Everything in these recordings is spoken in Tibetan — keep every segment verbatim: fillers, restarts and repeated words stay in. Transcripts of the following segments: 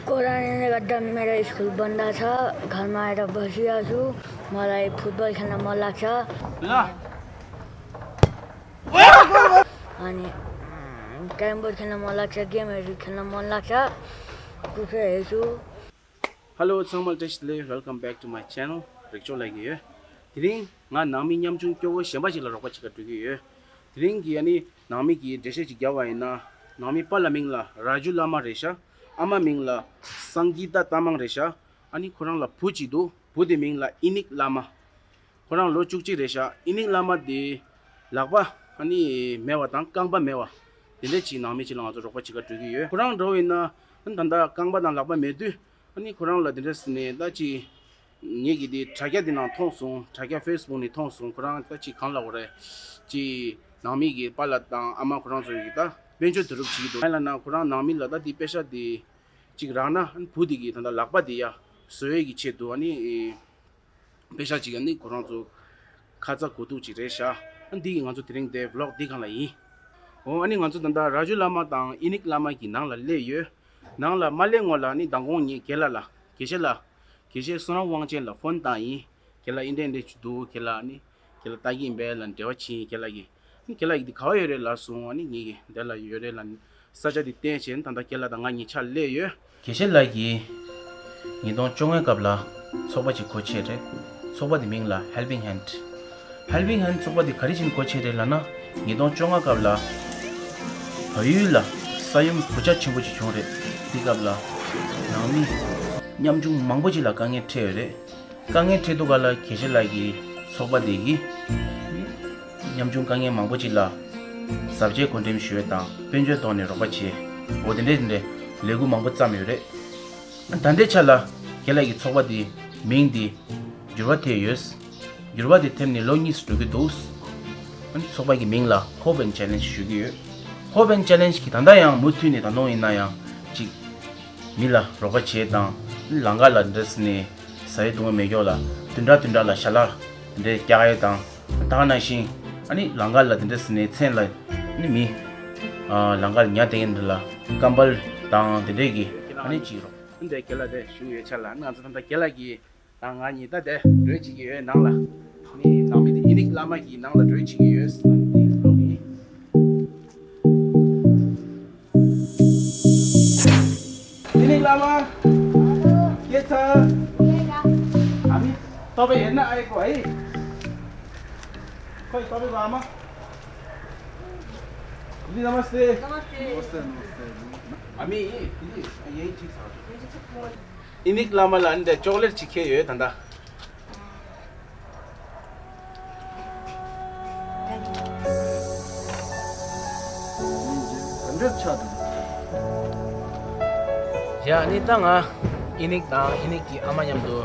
कोरोनाले गर्दा मेरो स्कुल बन्द छ। घरमा आएर बसिरहेको छु। मलाई फुटबल खेल्न मन लाग्छ। ल। अनि, उम्, क्यारम बोर्ड खेल्न मन लाग्छ, गेमहरू खेल्न मन लाग्छ। कुकुर हेर्छु। Hello, ཚང་མ་བཀྲ་ཤིས་བདེ་ལེགས། Welcome back to my channel. རིག་མཆོག་ལགས་ཀྱི་ཡོད། དེ་རིང་ང་ནང་མི་ཉམ་ཆུང་སྐྱོ་བོ་གཞན་པ་ཞིག་ལ་རོགས་པ་བྱེད་ག་འགྲོ་གི་ཡོད། དེ་རིང་གི་ཨ་ནི་ནང་མི་གི་འགྲེལ་བཤད་ཅིག་རྒྱབ་པ་ཡིན་ན། ནང་མི་པཱ་ལགས་མིང་ལ་རཱ་ཇུ་བླ་མ་རེད་ཤག་ཨ་མ་མིང་ལ་སངྒི་ཏ་རྟ་མང་རེད་ཤག་ཨ་ནི་ཁོ་རང་ལ་བུ་གཅིག་འདུག་བུ་དེ་མིང་ལ་ཨི་ནིག་བླ་མ། ཁོ་རང་ལོ་བཅུ་གཅིག་རེད་ཤག་ཨི་ནིག་བླ་མ་དེ་ལག་པ་ཨ་ནི་མེད་པ་དང་རྐང་པ་མེད་པ། དེ་འདྲ་ཅིག་ནང་མི་ཅིག་ལ་ང་ཚོ་རོགས་པ་བྱེད་ག་འགྲོ་གི་ཡོད། ཁོ་རང་འདྲ་བོ་ཡིན་ན་ཨ་ནི་ད་ལྟ་རྐང་པ་དང་ལག་པ་མེད་དུས། ཨ་ནི་ཁོ་རང་ལ་དེ་འདྲ་ཟེར་ནས་ད་ཅི། ངེད་ཀྱིས་དེ་དྲ་རྒྱ་དེ་ནང་མཐོང་སོང་། དྲ་རྒྱ་ཕེ་སི་བུག་ནས་མཐོང་སོང་། ཁོ་རང་ད་ཅི་གང་ལབ་དགོས་རེད། ཅི། ནང་མི་གི་པཱ་ལགས་དང་ཨ་མ་ཁོ་རང་ཚོ་ཡིས་ད་དཔལ་འབྱོར་བསྡུ་རུབ་བྱེད་ཀྱི་འདུག་ཨ་ལ་ན་ཁོ་རང་ནང་མི་ལ་ད་དེ་པེ་ཤ་དེ་ཅིག་རག་ན་བུ་དེ་གི་ད་ལྟ་ལག་པ་དེ་ཡ་བཟོ་ཡས་ཀྱི་ཆེད་དུ་ཨ་ནི། པེ་ཤ་ཅིག་ཨ་ནི་ཁོ་རང་ཚོ་ཁ་ཚ་དགོས་གཏུགས་ཅིག་རེད་ཤག་ཨ་འདི་ང་ཚོ་དེ་རིང་དེ་བི་ལོག་འདི་སྒང་ལ་ཡིན། འོ་ཨ་ནི་ང་ཚོ་ད་ལྟ་རཱ་ཇུ་བླ་མ་དང་ཨི་ནིག་བླ་མ་གི་ནང་ལ་སླེབས་ཡོད། ནང་ལ་མ་སླེབས་སྔོན་ལ་ཨ་ནི་མདང་དགོང་ངས་རྒན་ལགས་ལ་དགེ་བཤེས་ལགས། དགེ་བཤེས་བསོད་ནམས་དབང་ཆེན་ལ་ཕོན་བཏང་ཡིན། རྒན་ལགས་འདི་འདྲ་འདི་འདྲ་ཅིག་འདུག་རྒན་ལགས་ཨ་ནི། རྒན་ལགས་ལྟ་གི་ཡིན་པས་ལབ་འབྲེལ་བ་བྱས་ཡིན། རྒན་ལགས་ཀྱིས། རྒན་ལགས་ཀྱིས་འདི་ག་པར་ཡོད་རེད་ལབ་སོང་། ཨ་ནི་ངེད་ཀྱིས་འདི་ལ་ཡོད་རེད་ལབ་ས་ཆ་འདི་བསྟན་བྱས་ད་ལྟ་རྒན་ལགས་དང་ང་གཉིས་ཆ་སླེབས་ཡོད། དགེ་བཤེས་ལགས་ཀྱིས་ཉིས་སྟོང་བཅོ་ལྔ་སྐབས་ལ་ཚོགས་པ་ཅིག་སྒོ་ཕྱེ་རེད། ཚོགས་པ་དེ་མིང་ལ་Helping Hand། Helping Hand ཚོགས་པ་དེ་ག་རེ་བྱས་ནས་སྒོ་ཕྱེ་རེད་ལབ་ན། ཉིས་སྟོང་བཅོ་ལྔ་སྐབས་ལ་བལ་ཡུལ་ལ་ས་ཡོམ་གོད་ཆག་ཆེན་པོ་ཅིག་བྱུང་རེད། དེ་སྐབས་ལ་ནང་མི་ཉམ་ཆུང་མང་པོ་ཅིག་ལ་དཀའ་ངལ་འཕྲད་ཡོད་རེད། དཀའ་ངལ་འཕྲད་དུས་སྐབས་ལ་དགེ་བཤེས་ལགས་ཀྱི་ཚོགས་པ་དེ་གིས་ཉམ་ཆུང་དཀའ་ངལ་མང་པོ་ཅིག་ལ་ཟབ་ཆས་བགོ་འགྲེམས་ཞུ་ཡས་དང་དཔལ་འབྱོར་ཐོག་ནས་རོགས་པ་བྱས། འོ་དེ་འདྲའི་དེ་འདྲའི་ལས་འགུལ་མང་པོ་བརྩམས་ཡོད་རེད། ད་ལྟའི་ཆ་ལ་རྒན་ལགས་ཀྱི་ཚོགས་པ་དེའི་མིང་དེ་འགྱུར་བ་ཐེབས་ཡོད། འགྱུར་བ་དེ་ཐེབས་ནས་ལོ་གཉིས་སུ་འགྲོ་གི་འདུག་ཨ་ནི་ཚོགས་པ་གི་མིང་ལ་Hope and Challenge ཞུ་གི་ཡོད། Hope and Challenge གི་ད་ལྟ་ཡང་མུ་མཐུད་ནས་ད་དུང་ཡིན་ན་ཡང་ཅིག་མི་ལ་རོགས་པ་བྱེད་དང་། ལང་ཀ་ལ་འདྲ་ཟེར་ནས་ཟ་ཡི་འདུག་མེད་ཀྱོག་ལ་བདུན་ཕྲག་བདུན་ཕྲག་ལ་ཞལ་ལག་འདྲ་རྒྱག་ཡས་དང་། ད་ག་ནང་བཞིན་ཨ་ནི་ལང་ཀ་ལ་འདི་འདྲ་ཟེར་ནས་མཚན་ལ་ནི་མི་ཨ་ལང་ཀ་ལ་ཉ་དེ་འདྲ་ལ་ཀམ་པལ་དང་དེ་འདྲས་ཀྱི་ཨ་ནི་ཅིག་རོགས། འདི་རྒན་ལགས་དེ་བཞུགས་ཡོད་ཆ་ལ་ང་ཚོ་ད་ལྟ་རྒན་ལགས་ཀྱི་དང་ང་གཉིས་ད་དེ་འགྲོས་བྱེད་ཀྱི་ཡོད་ནང་ལ། ནི་ནང་མི་དེ་ཨི་ནིག་བླ་མ་གི་ནང་ལ་འགྲོས་བྱེད་ཀྱི་ཡོད་ཟེར་ན་ནི་འགྲོ་གི་ཡིན། ཨི་ནིག་བླ་མ། སྐྱེས་ཚར། ཨ་མི། ཏོ་པེ་ཡེ་ན་ཨའི་ཀོ་ཨའི། ཁོའི་ཏོ་པེ་བླ་མ། ཨི་ནི་ནམ་སྟེ། ནམ་སྟེ། ནམ་སྟེ། ཨ་མི་ཡིན། ཨི་ནི་ཡེ་ཅིག་ཚར། ཨི་ནིག་བླ་མ་ལ་འདི་ཅོག་ལེཊ་ཅིག་ཁྱེར་ཡོད་ད་ལྟ། ཡ་ནི་ད་ང་ཨི་ནིག་དང་ཨི་ནིག་གི་ཨ་མ་མཉམ་དུ་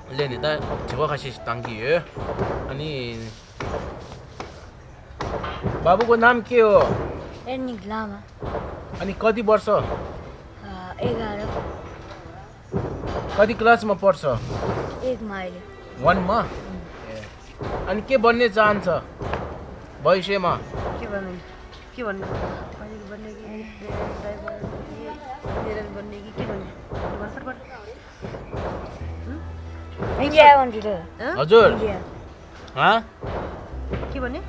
སླེབས་ནས་ད་དྲི་བ་ཁ་ཤས་ཤིག་བཏང་གི་ཡོད། ཨ་ནི། बाबूको नाम के हो? एनिक लामा। अनि कति वर्ष? अ, एघार। कति क्लासमा पढ्छ? एकमा अहिले। वनमा? ए। अनि के बन्ने चाहन्छ भविष्यमा? के भन्ने? के भन्ने? पाइलट बन्ने कि ड्राइभर बन्ने कि के भन्ने? भन फटफट। इन्डिया भन्छु। हजुर। इन्डिया। हाँ? के भन्ने?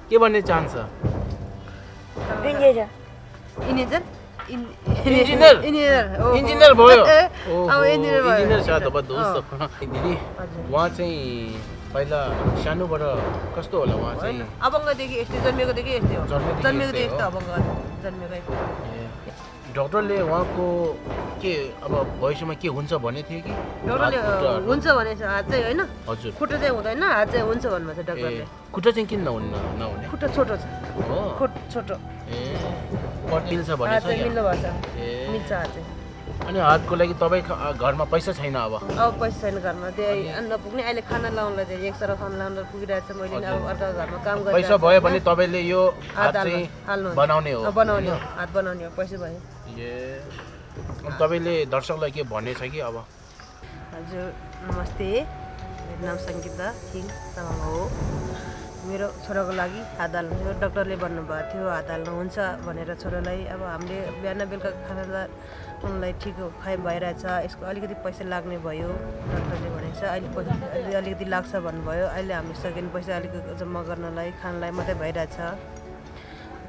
के भन्ने चाहन्छ? इन्डिया। इन्जिनियर? इन-, इन्जिनियर? इन्जिनियर, ओहो। इन्जिनियर भयो। ए, ओ, अब इन्जिनियर भयो। इन्जिनियर छ तपाईँ दोस्त। अँ। दिदी, हजुर। उहाँ चाहिँ पहिला सानोबाट कस्तो होला उहाँ चाहिँ? होइन, अपाङ्गदेखि यस्तै, जन्मेकोदेखि यस्तै हो। जन्मेकोदेखि जन्मेकोदेखि यस्तै यस्तै हो। अपाङ्ग, जन्मेको यस्तै। ए। डाक्टरले उहाँको के अब भविष्यमा के हुन्छ भनेको थियो कि? डाक्टरले, हात खुट्टाहरू? हुन्छ भनेको छ, हात चाहिँ, होइन? हजुर। खुट्टा चाहिँ हुँदैन, हात चाहिँ हुन्छ भन्नुभएको छ डाक्टरले। ए, खुट्टा चाहिँ किन नहुन्न, नहुने? खुट्टा छोटो छ। हो? खुट-, छोटो। ए, पढ्न मिल्छ हात चाहिँ भनेको छ? मिल्नु भएको छ। ए। मिल्छ हात चाहिँ। अनि हातको लागि तपाईँ ख-, आ, घरमा पैसा छैन अब? अब पैसा छैन घरमा, त्यही अनि? अनि नपुग्ने, अहिले खाना लाउनलाई चाहिँ एक सरो खाना लाउनलाई पुगिरहेको छ, मैले नि अब हजुर। अर्काको घरमा काम गरिरहेको छु, होइन? पैसा भयो भने तपाईँले यो हात हात हाल्नु, चाहिँ हाल्नु। बनाउने हो, अँ, बनाउने हो, होइन? हात बनाउने हो, पैसा भयो। ए, अनि तपाईँले दर्शकलाई के भन्ने छ कि अब? हजुर, नमस्ते। मेरो नाम सङ्गीता थिङ तामाङ हो। मेरो छोराको लागि हात हाल्नु थियो। डाक्टरले भन्नुभएको थियो, हात हाल्नु हुन्छ भनेर छोरालाई। अब हामीले बिहान बेलुका खाना त उनलाई ठिक खाइ भइरहेछ, यसको अलिकति पैसा लाग्ने भयो। डाक्टरले भनेको छ, अहिले पैसा अलि- अलिकति लाग्छ भन्नुभयो। अहिले हामीले सकेन, पैसा अलिक जम्मा गर्नलाई, खानलाई मात्रै भइरहेछ।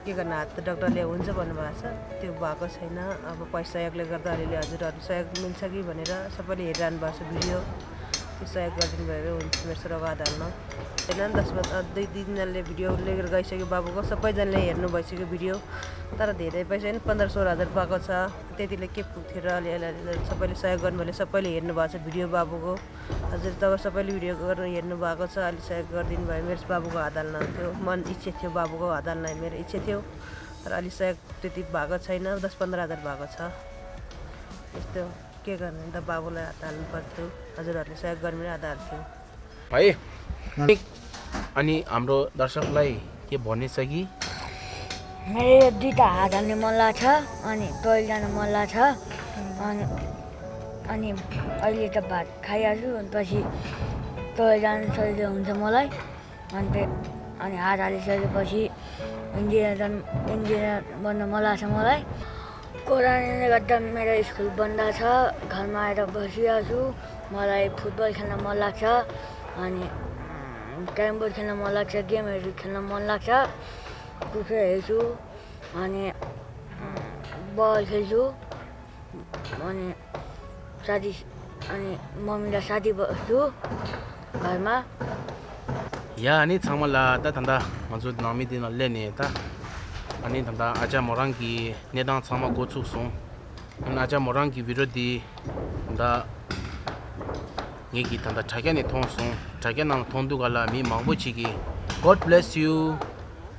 के गर्न, हात त डाक्टरले हुन्छ भन्नुभएको छ, त्यो भएको छैन। अब पैसा सहयोगले गर्दा अलिअलि हजुरहरू सहयोग मिल्छ कि भनेर सबैले हेरिरहनु भएको छ भिडियो। त्यो सहयोग गरिदिनु भयो भने हुन्छ, मेरो छोराको हात हाल्न। होइन, दस बज- अ, दुई तिनजनाले भिडियो लिएर गइसक्यो बाबुको, सबैजनाले हेर्नु भइसक्यो भिडियो। तर धेरै पैसा होइन, पन्ध्र सोह्र हजार पाएको छ, त्यतिले के पुग्थ्यो र? अलि अलि अलि सबैले सहयोग गर्नुभयो, सबैले हेर्नु भएको छ भिडियो बाबुको। हजुर, तपाईँ सबैले भिडियो गरेर हेर्नु भएको छ, अलि सहयोग गरिदिनु भयो। मेरो बाबुको हात हाल्न थियो, मन इच्छा थियो बाबुको हात हाल्न, मेरो इच्छा थियो, तर अलि सहयोग त्यति भएको छैन, दस पन्ध्र हजार भएको छ। यस्तो के गर्ने त, बाबुलाई हात हाल्नु पर्थ्यो, हजुरहरूले सहयोग गर्नु हात हाल्थ्यो। है। अनि हाम्रो दर्शकलाई के भन्ने छ कि? मेरो यो दुईवटा हात हाल्ने मन लाग्छ, अनि टोइलेट जान मन लाग्छ। अनि अनि अहिले त भात खाइहाल्छु, अनि पछि टोइलेट जान सजिलो हुन्छ मलाई। अनि त्यही अनि हात हालिसकेपछि इन्जिनियर जान इन्जिनियर बन्न मन लाग्छ मलाई। कोरोनाले गर्दा मेरो स्कुल बन्द छ, घरमा आएर बसिरहेको छु। मलाई फुटबल खेल्न मन लाग्छ, अनि क्यारम बोर्ड खेल्न मन लाग्छ, गेमहरू खेल्न मन लाग्छ, कुकुर हेर्छु, अनि बल खेल्छु, अनि साथी अनि मम्मीलाई साथी बस्छु घरमा। ཡ་ཨ་ནི་ཚང་མ་ལ་ད་ད་ད་ང་ཚོ་ནང་མི་དེ་ན་སླེབས་ནས་ད་ཨ་ནི་ད་ད་ཨ་ཅག་མོ་རང་གི་གནས་སྟངས་ཚང་མ་འགོ་ཚུགས་སོང་། ཨ་ནི་ཨ་ཅག་མོ་རང་གི་བི་ཌི་ཡོ་དེ་ད་ངེད་ཀྱི་ད་ད་དྲ་རྒྱ་ནས་མཐོང་སོང་། དྲ་རྒྱ་ནང་མཐོང་དུས་ག་ལ་མི་མང་པོ་ཅིག་གིས་God bless you,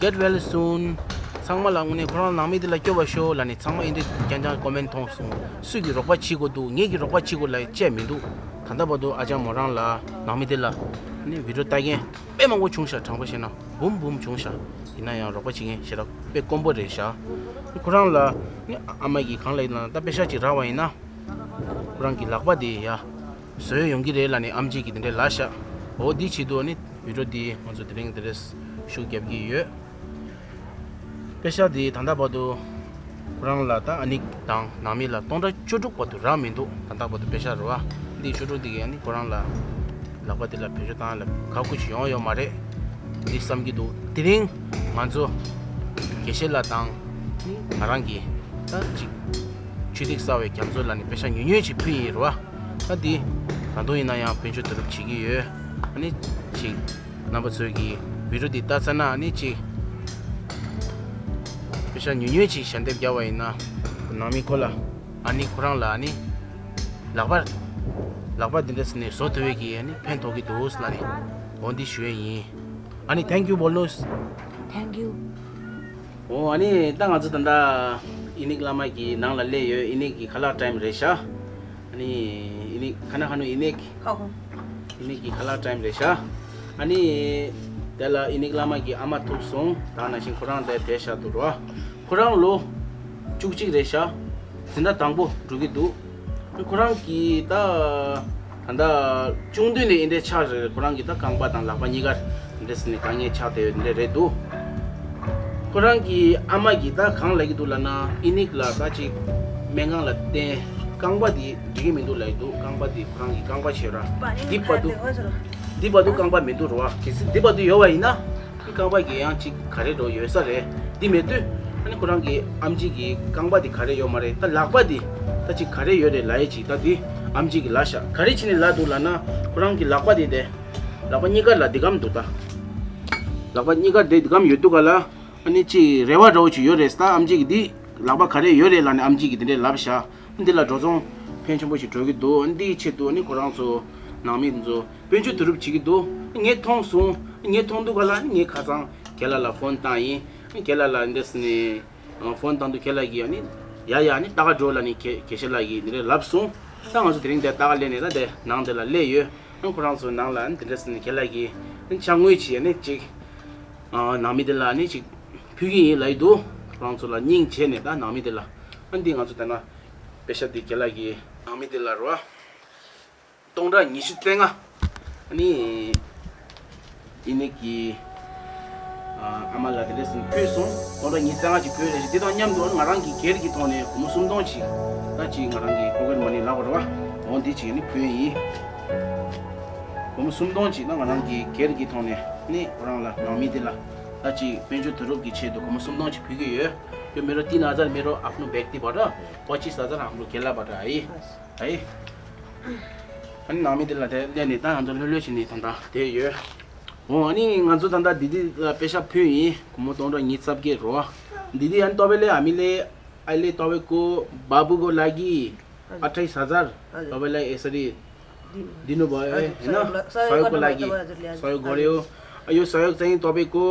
get well soon། ཚང་མ་ལ་དངོས་གནས་ཁོ་རང་ནང་མི་དེ་ལ་སྐྱོབ་པ་ཤོག་ལབ་ནས་ཚང་མ་ཨིན་དེ་རྐྱང་རྐྱང་ཀོ་མེན་མཐོང་སོང་། སུ་གིས་རོགས་པ་བྱེད་དགོས་འདུག་ངེད་ཀྱིས་རོགས་པ་བྱེད་དགོས་ལབ་བྱས་མི་འདུག་ད་ལྟ་བར་དུ་ཨ་ཅག་མོ་རང་ལ་ནང་མི་དེ་ལ་ནི་བི་ཌི་ཡོ་ལྟ་མཁན་དཔེ་མང་པོ་བྱུང་ཤག་དྲང་པོ་བཤད་ན་འབུམ་འབུམ་བྱུང་ཤག་ཡིན་ན་ཡང་རོགས་པ་བྱེད་མཁན་ཞེ་དྲག་དཔེ་དཀོན་པོ་རེད་ཤག་ཁོ་རང་ལ་ནི་ཨ་མ་གིས་གང་ལབ་ཡིན་ན་ད་པེ་ཤག་ཅིག་རག་པ་ཡིན་ན་ཁོ་རང་གི་ལག་པ་དེ་ཡ་བཟོས་ཡོང་གི་རེད་ལབ་ནས་ཨམ་ཆི་གིས་དེ་འདྲས་ལབ་ཤག་འོ་འདི་བྱེད་དུས་ནི་བི་ཌི་ཡོ་འདི་ང་ཚོ་དེ་རིང་དེ་འདྲས་ཤུགས་རྒྱབ་ཀྱི་ཡོད། པེ་ཤག་འདི་ད་ལྟ་བར་དུ་ཁོ་རང་ལ་ད་ཨ་ནི་དང་ནང་མི་ལ་སྟོང་ཕྲག་བཅུ་དྲུག་བར་དུ་རག་མི་འདུག་ད་ལྟ་བར་དུ་པེ་ཤག་རེད་བ། འདི་བཅུ་དྲུག་འདི་གིས་ཨ་ནི་ཁོ་རང་ལ་ལག་པ་འདི་ལ་བེད་སྤྱོད་བཏང་ལ་ག་ཁུ་ཞིག་ཡོང་ཡོད་མ་རེད། འདི་བསམ་གྱི་འདུག་དེ་རིང་ང་ཚོ་དགེ་བཤེས་ལགས་དང་ནི་ང་རང་གིས་ད་ཅིག་ཆུ་ཐིགས་གསར་བའི་རྒྱ་མཚོ་ལ་ནི་པེ་ཤག་ཉུང་ཉུང་ཅིག་ཕུལ་ཡིན་རེད་བ། ད་འདི་ད་དུང་ཡིན་ན་ཡང་དཔལ་འབྱོར་བསྡུ་རུབ་བྱེད་ཀྱི་ཡོད། ཨ་ནི་ཅིག་རྣམ་པ་ཚོས་ཀྱི་བི་ཌི་ཡོ་འདི་ལྟ་ཚར་ན་ཨ་ནི་ཅིག་པེ་ཤག་ཉུང་ཉུང་ཅིག་ཞལ་འདེབས་རྒྱག་པ་ཡིན་ན་ནང་མི་ཁོ་ལ་ཨ་ནི་ཁོ་རང་ལ་ཨ་ནི་ལག་པ་ལག་པ་འདི་འདྲ་ཟེར་ནས་བཟོ་ཐུབ་པའི་གི་ཨ་ནི་ཕན་ཐོགས་ཀྱི་འདུག་ཟེར་ལ་ནི་འོ་འདི་ཞུ་ཡས་ཡིན། ཨ་ནི་thank you་བོལ་ནོས། Thank you. འོ་ཨ་ནི་ད་ང་ཚོ་ད་ལྟ་ཨི་ནིག་བླ་མ་གི་ནང་ལ་སླེབས་ཡོད། ཨི་ནིག་གི་ཁ་ལག་ཊའིམ་རེད་ཤག་ཨ་ནི་ཨི་ནིག་ཁ་ན་ཁ་ནུ་ཨི་ནིག་ཁ་ཁོ་ཨི་ནིག་གི་ཁ་ལག་ཊའིམ་རེད་ཤག་ཨ་ནི་དེ་ལ་ཨི་ནིག་བླ་མ་གི་ཨ་མ་ཐུག་སོང་། ད་ནང་བཞིན་ཁོ་རང་དེ་བསྡད་ཤག་འདུག་རོ། ཁོ་རང་ལོ་བཅུ་གཅིག་རེད་ཤག་འཛིན་གྲྭ་དང་པོ་འགྲོ་གི་འདུག་ཁོ་རང་གིས་ད་ད་ལྟ་ཆུང་དུས་ནས་འདི་འདྲའི་ཆགས་རེད། ཁོ་རང་གིས་ད་རྐང་པ་དང་ལག་པ་གཉིས་ཀར་འདི་འདྲ་ཟེར་ནས་དཀའ་ངལ་ཆགས་བསྡད་ཡོད་འདི་འདྲ་རེད་འདུག་ཁོ་རང་གི་ཨ་མ་གིས་ད་གང་ལབ་ཀྱི་འདུག་ལབ་ན། ཨི་ནིག་ལ་ད་ཅིག་སྨན་ཁང་ལ་བསྟན། རྐང་པ་འདི་འགྲིག་གི་མི་འདུག་ལབ་ཀྱི་འདུག་རྐང་པ་འདི་ཁོ་རང་གི་རྐང་པ་བྱས་ར་འདི་བར་དུ་འདི་བར་དུ་རྐང་པ་མི་འདུག་རེད་བ། གལ་སྲིད་འདི་བར་དུ་ཡོད་པ་ཡིན་ན། ཁོའི་རྐང་པ་གི་ཡང་ཅིག་ག་རེ་འགྲོ་ཡོད་ས་རེད། འདི་མེད་དུས་ཨ་ནི་ཁོ་རང་གི་ཨམ་ཆི་གི་རྐང་པ་འདི་ག་རེ་ཡོད་མ་རེད། ད་ལག་པ་འདི་ད་ཅིག་ག་རེ་ཡོད་རེད་ལབ་ཡས་ཅིག་ད་འདི་ཨམ་ཆི་གི་ལབ་ཤག་ག་རེ་བྱས་ནས་ལབ་འདུག་ལབ་ན། ཁོ་རང་གི་ལག་པ་འདི་དེ་ལག་པ་གཉིས་ཀ་ལ་འདི་གམ་འདུག་ད་ལག་པ་གཉིས་ཀ་འདི་འདི་གམ་ཡོད་དུས་ག་ལ་ཨ་ནི་ཅིག་རེ་བ་འདྲ་བོ་ཅིག་ཡོད་རེད། ད་ཨམ་ཆི་གི་འདི་ལག་པ་ག་རེ་ཡོད་རེད་ལབ་ནས་ཨམ་ཆི་གི་འདི་འདྲས་ལབ་ཤག་འདི་ལ་འགྲོ་སོང་ཕོན་ཆེན་པོ་ཞིག་འགྲོ་གི་འདུག་འདིའི་ཆེད་དུ་ནི་ཁོ་རང་ཚོ་ནང་མི་ཚོ་དཔལ་འབྱོར་བསྡུ་རུབ་བྱེད་ཀྱི་འདུག་ངས་མཐོང་སོང་། ངས་མཐོང་དུས་ག་ལ་ངས་ཁ་སང་རྒན་ལགས་ལ་ཕོན་བཏང་ཡིན། རྒན་ལགས་ལ་འདི་འདྲས་ནས་ཕོན་བཏང་དུས་རྒན་ལགས་ཀྱིས་ནི་ཡ་ཡ་ནི་ལྟ་ག་འགྲོ་ལབ་ནས་དགེ་དགེ་བཤེས་ལགས་ཀྱིས་འདི་འདྲས་ལབ་སོང་། ད་ང་ཚོ་དེ་རིང་འདིར་ལྟ་ག་སླེབས་ནས་ད་དེ་ནང་དེ་ལ་སླེབས་ཡོད། ཁོ་རང་ཚོ་ནང་ལ་འདི་འདྲས་ནས་རྒན་ལགས་ཀྱིས་ཕྱག་དངུལ་གྱིས་ནི་ཅིག་ནང་མི་དེ་ལ་ནི་ཅིག་ཕུལ་གྱི་ཡིན་ལབ་ཀྱི་འདུག་ཁོ་རང་ཚོ་ལ་སྙིང་རྗེ་ནས་ད་ནང་མི་དེ་ལ་ཨ་འདི་ང་ཚོ་ད་ན་པེ་ཤ་དེ་རྒན་ལགས་ཀྱིས་ནང་མི་དེ་ལ་རོ། སྟོང་ཕྲག་ཉི་ཤུ་རྩ་ལྔ། ཨ་ནི་ཨི་ནིག་གི་ ཨ་མ་ལགས་དེ་འདྲས་ཕུལ་སོང་། སྟོང་ཕྲག་ཉི་ཤུ་རྩ་ལྔ་ཅིག་ཕུལ་རེད་ཤག་དེ་དང་མཉམ་དུ་ང་རང་གི་སྒེར་གྱི་ཐོག་ནས་སྒོར་མོ་སུམ་སྟོང་ཅིག་ད་ཅིག་ང་རང་གི་པོ་ཀེཊ་མ་ནི་ལབ་དགོས་རེད་བ། འོ་འདི་ཅིག་ནི་ཕུལ་ཡིན། སྒོར་མོ་སུམ་སྟོང་ཅིག་ད་ང་རང་གི་སྒེར་གྱི་ཐོག་ནས་ནི་ཁོ་རང་ལ་ནང་མི་དེ་ལ་ད་ཅིག་དཔལ་འབྱོར་བསྡུ་རུབ་ཀྱི་ཆེད་དུ་སྒོར་མོ་སུམ་སྟོང་ཅིག་ཕུལ་གྱི་ཡོད། ཡོད་མེད་རོ་ཏི་ན་ཛར་མེད་རོ་ཨབ་ནུ་བེག་ཏི་བ་ར་པ་ཅི་ས་ཛར་ཨབ་ནུ་གེ་ལ་བ་ར་ཨི་ཨི། ཨ་ནི་ནང་མི་དེ་ལ་དེ་ལས་ནི་ད་ང་ཚོ་ལྷོད་ལྷོད་བྱས་ནས་ད་ལྟ་དེ་ཡོད། འོ་ཨ་ནི་ང་ཚོ་ད་ལྟ་འདི་འདི་ལ་པེ་ཤ་ཕུལ་ཡིན། སྒོར་མོ་སྟོང་ཕྲག་ཉི་ཤུ་རྩ་བརྒྱད་རོ། འདི་འདི་ཨ་ནི་ཏོ་པེ་ལེ་ཨ་མི་ལེ་ཨ་ལེ་ཏོ་པེ་ཀོ་བ་བུ་གོ་ལ་གི་ཨ་ཐའི་ས་ཛར་ཏོ་པེ་ལེ་ཨེ་ས་རི། दिनु भयो है, होइन? सहयोगको लागि सहयोगको लागि सहयोग गऱ्यो। यो सहयोग चाहिँ तपाईँको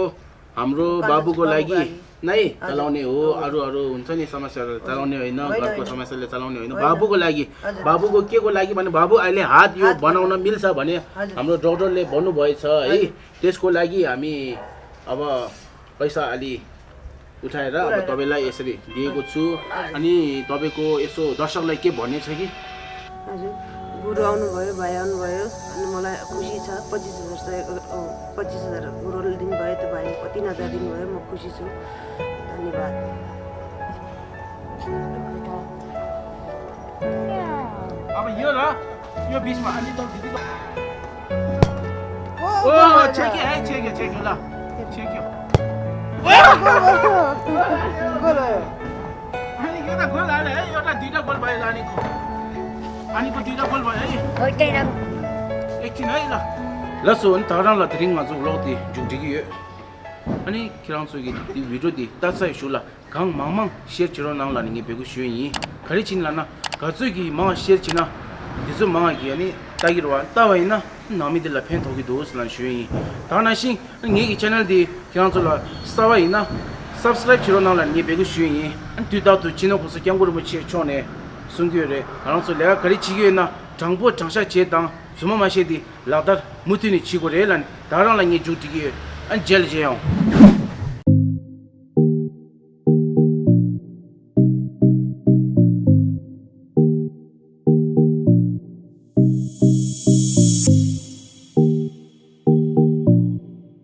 हाम्रो बाबुको लागि नै चलाउने हो। अरू अरू हुन्छ नि समस्याहरू चलाउने होइन, घरको समस्याले चलाउने होइन, बाबुको लागि। बाबुको के को लागि भने बाबु अहिले हात यो बनाउन मिल्छ भने हाम्रो डाक्टरले भन्नुभएछ है। त्यसको लागि हामी अब पैसा अलि उठाएर अब तपाईँलाई यसरी दिएको छु। अनि तपाईँको यसो दर्शकलाई के भन्ने छ कि? हजुर, गुरु आउनुभयो, भाइ आउनुभयो, अनि मलाई खुसी छ। पच्चिस हजार सहयोग, अ, पच्चिस हजार गुरुले दिनुभयो, त्यो भाइले कति हजार दिनुभयो, म खुसी छु। धन्यवाद। अब यो र यो बिचमा अलि त दिदी त। ओ, छेक्यो है, छेक्यो, छेक्यो ल। छेक्यो। अनि यो त गोल हाल्यो है, एउटा दुईटा गोल भयो ल अनिको। अनिको दुईटा गोल भयो है। एकछिन है ल। ल सो अनि ད་རང་ལ་དེ་རིང་ང་ཚོ་ཝི་ལོག་དེ་མཇུག་སྒྲིལ་གྱི་ཡོད། ཨ་ནི་ཁྱེད་རང་ཚོ་གི་དེ་བི་ཌི་ཡོ་དེ་ལྟ་ཚར་ཞུ་ལ། གང་མང་མང་ཤེར་བྱེད་རོགས་གནང་ལབ་ནས་ངས་འབོད་སྐུལ་ཞུ་ཡི་ཡིན། ག་རེ་བྱས་ནས་ལབ་ན་ག་ཚོད་ཀྱིས་མང་ཤེར་བྱེད་ན་དེ་ཚོད་མང་གིས་ཨ་ནི་ལྟ་གི་རེད་བ། ལྟ་བ་ཡིན་ན་ནང་མི་འདི་ལ་ཕན་ཐོགས་ཀྱི་འདུག་ཟེར་ལབ་ནས་ཞུ་ཡི་ཡིན། ད་ག་ནང་བཞིན་ངེད་ཀྱི་ཆེ་ནལ་འདི་ཁྱེད་རང་ཚོ་ལ་གསར་བ་ཡིན་ན་སབ་སི་ཀ་རེབ་བྱེད་རོགས་གནང་ལབ་ནས་ངས་འབོད་སྐུལ་ཞུ་ཡི་ཡིན། དུས་རྟག་ཏུ་སྤྱི་ནོར་༸གོང་ས་༸སྐྱབས་མགོན་རིན་པོ་ཆེ་མཆོག་ནས་གསུང་གི་ཡོད་རེད། ང་རང་ཚོ་ལས་ཀ་ག་རེ་བྱེད་ཀྱི་ཡོད་ན་དྲང་པོ་དྲང་བཞག་བྱེད་དང་རྫུན་མ་མ་བཤད་དེ་ལག་བསྟར་མུ་མཐུད་ནས་བྱེད་དགོས་རེད་ལབ་ནས་ད་རང་ལ་ངས་མཇུག་སྒྲིལ་གྱི་ཡོད། ཨ་མཇལ་མཇལ་ཡོང་།